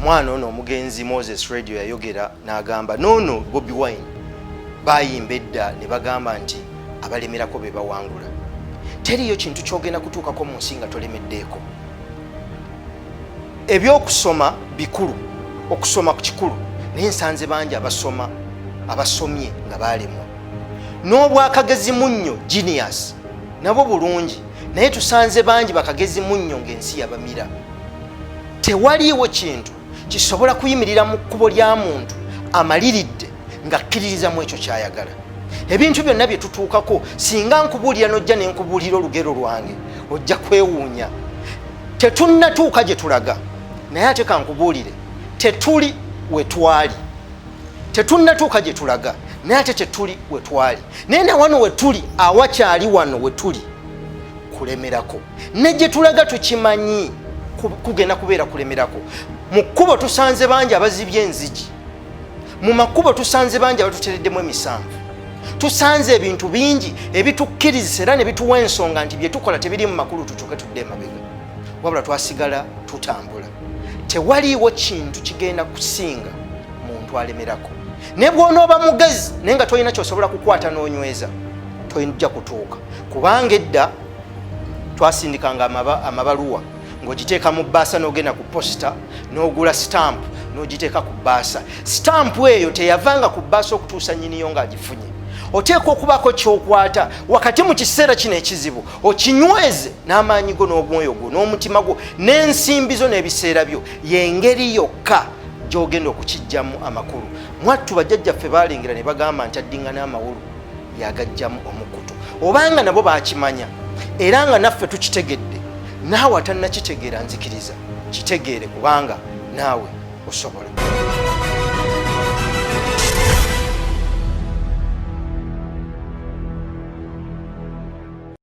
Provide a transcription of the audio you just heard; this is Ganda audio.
Omwana ono omugenzi Moses Radio yayogera n'agamba noono Bobi Wine bayimba edda ne bagamba nti abalemerako be bawangula. Teriyo kintu kyogenda kutuukako mu nsi nga tolemeddeeko. Ebyokusoma bikulu, okusoma kikulu, naye nsanze bangi abasoma abasomye nga balemwa. N'obwakagezi munnyo genius nabwo bulungi, naye tusanze bangi bakagezi munnyo ng'ensi yabamira. Tewaliiwo kintu kisobola kuyimirira mu kkubo lya muntu amaliridde ng'akkiririza mu ekyo ky'ayagala. Ebintu byonna bye tutuukako, singa nkubuulira n'ojja ne nkubuulira olugero lwange, ojja kwewuunya. Tetunnatuuka gye tulaga, naye ate kankubuulire, tetuli we twali. Tetunnatuuka gye tulaga, naye ate tetuli we twali. Naye na wano we tuli, awakyali wano we tuli kulemerako, ne gye tulaga tukimanyi kugenda kubeera kulemerako. Mu kkubo tusanze bangi abazibye enzigi, mu makubo tusanze bangi abatutereddemu emisanvu, tusanze ebintu bingi ebitukkirizisa era ne bituwa ensonga nti bye tukola tebiri mu makulu, tutuuke tudde emabega, wabula twasigala tutambula. Tewaliiwo kintu kigenda kusinga muntu alemerako. Ne bw'onooba mugezi naye nga tolina kyosobola kukwata n'onyweza, toyinja kutuuka, kubanga edda twasindikanga amabaluwa ng'ogiteeka mu bbaasa n'ogenda ku posita n'ogula sitampu n'ogiteeka ku bbaasa. Sitampu eyo teyavanga ku bbaasa okutuusa nnyiniyo ng'agifunye. Oteekwa okubaako ky'okwata wakati mu kiseera kino ekizibu, okinyweze n'amaanyi go n'omwoyo gwo n'omutima gwo n'ensimbi zo n'ebiseera byo. Y'engeri yokka gy'ogenda okukiggyamu amakulu. Mwattu bajjajjaffe baalengera ne bagamba nti addingana amawulu yagajjamu omukutu. Obanga nabo bakimanya era nga naffe tukitegedde, naawe atannakitegeera nzikiriza kitegeere, kubanga naawe osobola.